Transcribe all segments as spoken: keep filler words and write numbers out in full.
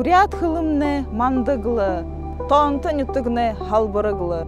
Буряад хэлэмнай мандаг лэ, тоонто нютагнай халбараг лэ.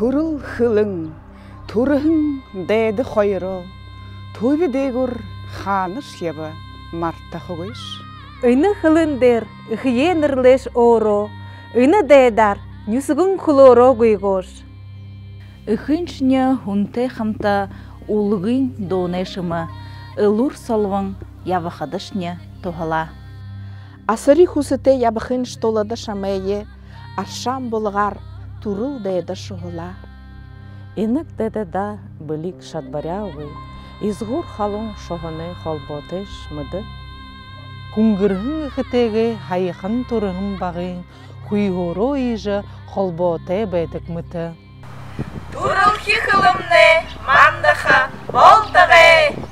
Түрэл хэлэн, түрэһэн дайда хоёроо түби дээгүүр хаанашье ябаа мартахагүйш. Энэ хэлэн дээрэ эхэеэ нэрлээш өөрөө, энэ дайдаар нюсэгэн хүлөөрөө гүйгөөш. Эхыншни һүнтэй хамта үлгын дуунай шэмэ элүүр солбон ябахадашни туһалаа. Асари хүсэтэй ябахынш тулада шамайе аршаан булагаар түрэл дайда шуһалаа. Инаг дайдада бэлиг шадабаряагүй, изагуур халуун шуһанай холбоотойш мэдэ. Хүнгэрһэн эхэтэйгээ һаяхан түрэһэн багын хүйһөөрөө иижэ холбоотой байдаг мэтэ. Түрэлхи хэлэмнай мандаха болтогой!